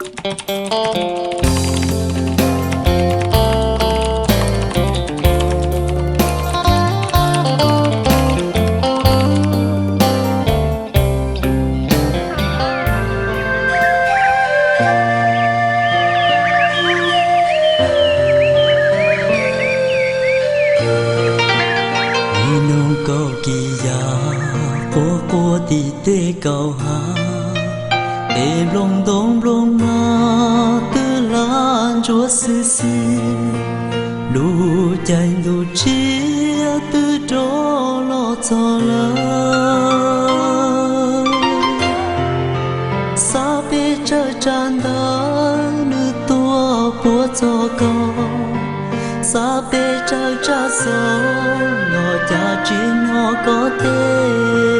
Ib nub kaum kis yas quaj quaj tim tej kaum hav, tej nplooj ntoo nplooj nag twb hlav ntsuav xwb xwb, lub caij ntuj tshiab twb rov los txog lawm. Xav peb tsawg tsab ntawv nws tuaj puag txog koj, xav peb tsawg tsab xov los cas tsis nyob koj teb.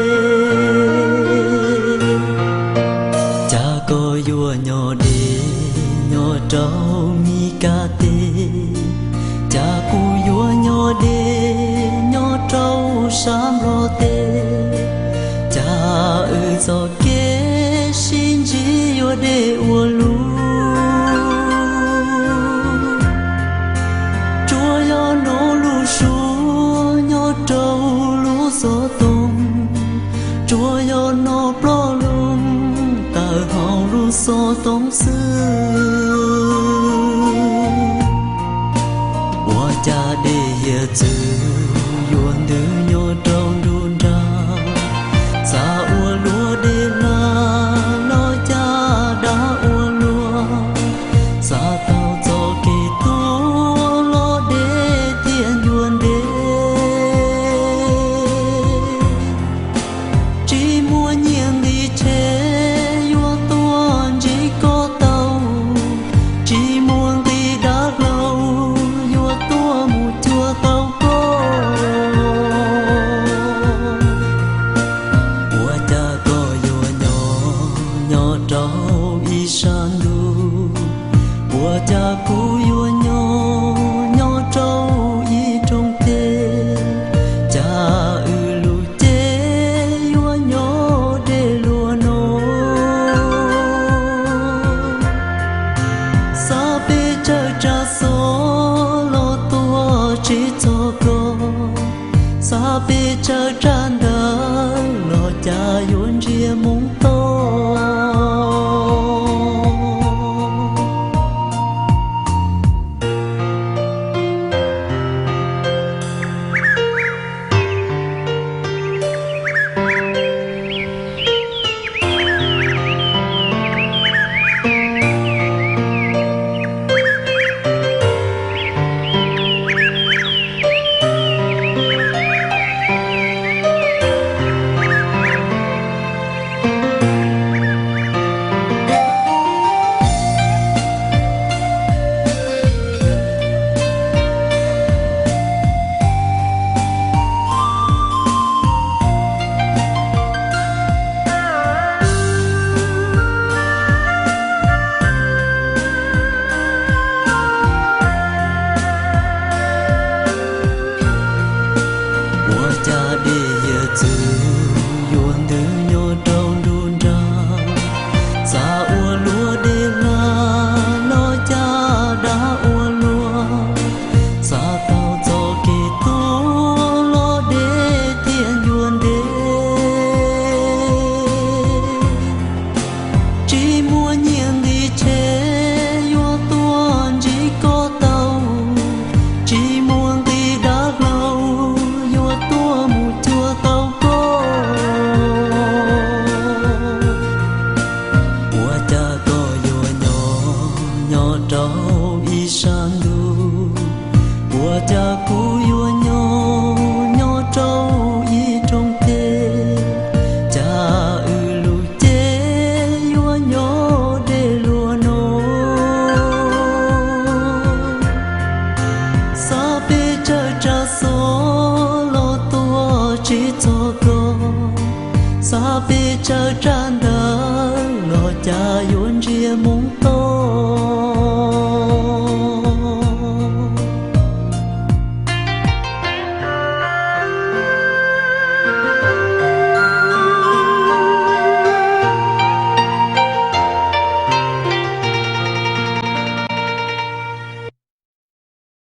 Cas koj yuav nyob deb nyob rau Mis Kas teb, cas kuv yuav nyob deb nyob rau sab Nplog teb. Cas wb txoj kev sib ntsib yuav deb ua luaj, tsuas yog hnov lub suab nyob rau lub xov tooj, tsuas yog hnov ploj loo tawm hauv lub xov tooj xwb. Ua cas dej hiav txwv yuav ntws nyob rau nruab nrag, xav ua luag dej hla los cas dav ua luaj, xav taug txoj kev tuaj los deb thiaj ncua ntev. Tsis muaj nyiaj nqi tshev yuav tuaj ntsib koj tau, tsis muaj nqi dav hlau yuav tuaj mus cuag tau koj. Ua cas koj yuav nyob nyob rau ib sab ntuj, ua cas kuv yuav nyob nyob rau ib rooj teb, cas wb lub cev yuav nyob deb luaj no. Xav peb tsawg tsab xov los tuaj tsis txog koj, xav peb tsawg tsab ntawv los cas yuav ntsia moo toj. Ua cas dej hiav txwv yuav ntws nyob rau nruab nrag, xav ua luag dej hla los cas dav ua luaj, xav taug txoj kev tuaj los deb thiaj ncua ntev. Tsis muaj nyiaj nqi tshev yuav tuaj ntsib koj tau, tsis muaj nqi dav hlau yuav tuaj mus cuag tau koj. Ua cas koj yuav nyob nyob rau ib sab ntuj, ua cas kuv yuav nyob nyob rau ib rooj teb, cas wb lub cev yuav nyob deb luaj no. Xav peb tsawg tsab xov los tuaj tsis txog koj, xav peb tsawg tsab ntawv los cas yuav ntsia moo toj.